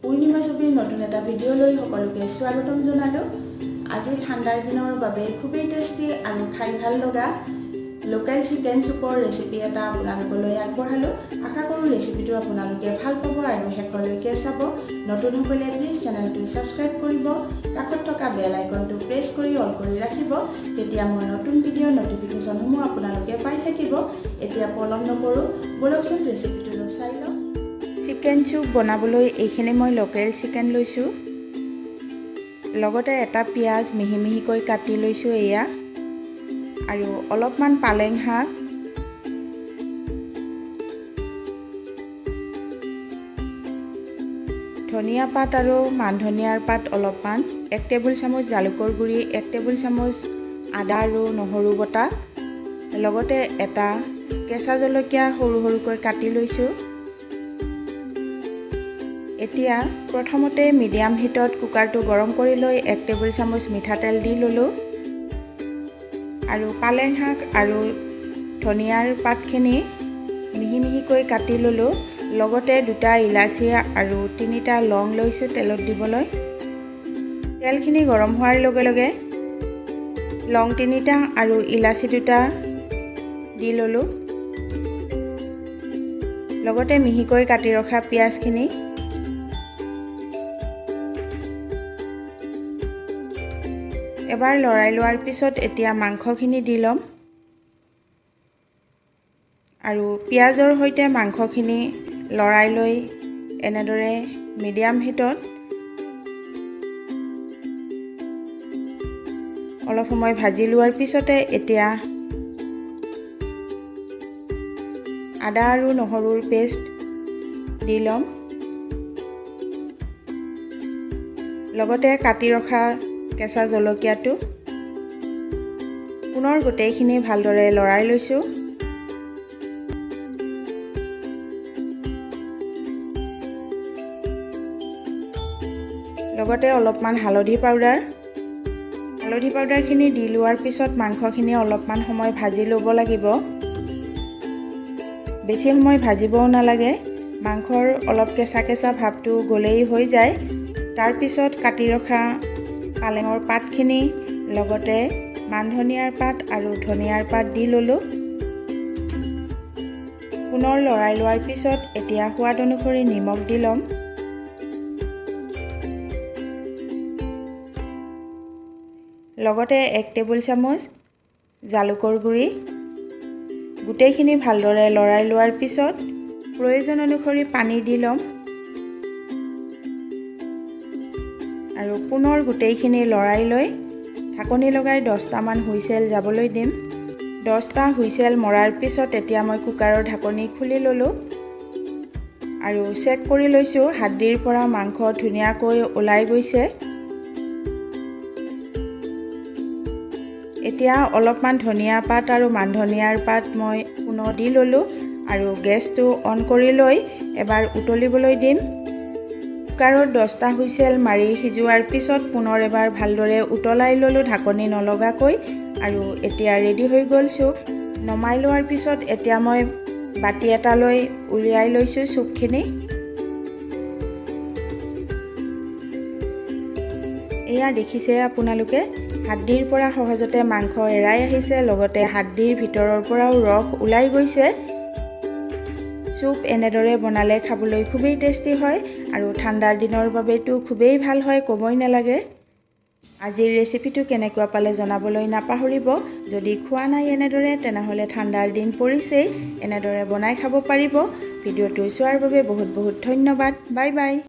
পূৰ্ণিমা ছবিৰ নতুন এটা ভিডিঅ' লৈ সকলোকে স্বাগতম জনালোঁ। আজি ঠাণ্ডাৰ দিনৰ বাবে খুবেই টেষ্টি আৰু খাই ভাল লগা লোকেল চিকেন চুপৰ ৰেচিপি এটা আপোনালোকলৈ আগবঢ়ালোঁ। আশা কৰোঁ ৰেচিপিটো আপোনালোকে ভাল পাব আৰু শেষলৈকে চাব। নতুনসকলে প্লিজ চেনেলটো ছাবস্ক্ৰাইব কৰিব, কাষত থকা বেল আইকনটো প্ৰেছ কৰি অল কৰি ৰাখিব। তেতিয়া মোৰ নতুন ভিডিঅ'ৰ ন'টিফিকেশ্যনসমূহ আপোনালোকে পাই থাকিব। এতিয়া পলম নকৰোঁ, ব'লকচোন ৰেচিপিটো চাই লওঁ। চিকেন চুপ বনাবলৈ এইখিনি মই লোকেল চিকেন লৈছোঁ, লগতে এটা পিঁয়াজ মিহি মিহিকৈ কাটি লৈছোঁ এয়া, আৰু অলপমান পালেং শাক, ধনিয়া পাত আৰু মান ধনিয়াৰ পাত অলপমান, 1 টেবুল চামুচ জালুকৰ গুড়ি, 1 টেবুল চামুচ আদা আৰু নহৰু বটা, লগতে এটা কেঁচা জলকীয়া সৰু সৰুকৈ কাটি লৈছোঁ। এতিয়া প্ৰথমতে মিডিয়াম হিটত কুকাৰটো গৰম কৰি লৈ 1 টেবুল চামুচ মিঠাতেল দি ল'লোঁ আৰু পালেং শাক আৰু ধনিয়াৰ পাতখিনি মিহি মিহিকৈ কাটি ল'লোঁ। লগতে দুটা ইলাচি আৰু তিনিটা লং লৈছোঁ তেলত দিবলৈ। তেলখিনি গৰম হোৱাৰ লগে লগে লং তিনিটা আৰু ইলাচি দুটা দি ল'লোঁ, লগতে মিহিকৈ কাটি ৰখা পিঁয়াজখিনি। এবাৰ লৰাই লোৱাৰ পিছত এতিয়া মাংসখিনি দি ল'ম আৰু পিঁয়াজৰ সৈতে মাংসখিনি লৰাই লৈ এনেদৰে মিডিয়াম হিটত অলপ সময় ভাজি লোৱাৰ পিছতে এতিয়া আদা আৰু নহৰুৰ পেষ্ট দি ল'ম, লগতে কাটি ৰখা কেঁচা জলকীয়াটো। পুনৰ গোটেইখিনি ভালদৰে লৰাই লৈছোঁ। লগতে অলপমান হালধি পাউডাৰ। হালধি পাউডাৰখিনি দি লোৱাৰ পিছত মাংসখিনি অলপমান সময় ভাজি ল'ব লাগিব। বেছি সময় ভাজিবও নালাগে, মাংসৰ অলপ কেঁচা কেঁচা ভাৱটো গ'লেই হৈ যায়। তাৰপিছত কাটি ৰখা পালেঙৰ পাতখিনি, লগতে মান ধনিয়াৰ পাত আৰু ধনিয়াৰ পাত দি ল'লোঁ। পুনৰ লৰাই লোৱাৰ পিছত এতিয়া সোৱাদ অনুসৰি নিমখ দি ল'ম। লগতে 1 টেবুল চামুচ জালুকৰ গুড়ি। গোটেইখিনি ভালদৰে লৰাই লোৱাৰ পিছত প্ৰয়োজন অনুসৰি পানী দি ল'ম আৰু পুনৰ গোটেইখিনি লৰাই লৈ ঢাকনি লগাই 10টামান হুইচেল যাবলৈ দিম। 10টা হুইচেল মৰাৰ পিছত এতিয়া মই কুকাৰৰ ঢাকনি খুলি ল'লোঁ আৰু চেক কৰি লৈছোঁ, হাড্ডিৰ পৰা মাংস ধুনীয়াকৈ ওলাই গৈছে। এতিয়া অলপমান ধনিয়া পাত আৰু মান ধনিয়াৰ পাত মই পুনৰ দি ল'লোঁ আৰু গেছটো অন কৰি লৈ এবাৰ উতলিবলৈ দিম। কুকাৰত 10টা হুইচেল মাৰি সিজোৱাৰ পিছত পুনৰ এবাৰ ভালদৰে উতলাই ল'লোঁ ঢাকনি নলগাকৈ আৰু এতিয়া ৰেডি হৈ গ'ল চুপ। নমাই লোৱাৰ পিছত এতিয়া মই বাতি এটালৈ উলিয়াই লৈছোঁ চুপখিনি। এয়া দেখিছে আপোনালোকে, হাড্ডিৰ পৰা সহজতে মাংস এৰাই আহিছে, লগতে হাড্ডিৰ ভিতৰৰ পৰাও ৰস ওলাই গৈছে। চুপ এনেদৰে বনালে খাবলৈ খুবেই টেষ্টি হয় আৰু ঠাণ্ডাৰ দিনৰ বাবেতো খুবেই ভাল হয়, ক'বই নালাগে। আজিৰ ৰেচিপিটো কেনেকুৱা পালে জনাবলৈ নাপাহৰিব। যদি খোৱা নাই এনেদৰে, তেনেহ'লে ঠাণ্ডাৰ দিন পৰিছেই, এনেদৰে বনাই খাব পাৰিব। ভিডিঅ'টো চোৱাৰ বাবে বহুত বহুত ধন্যবাদ। Bye bye.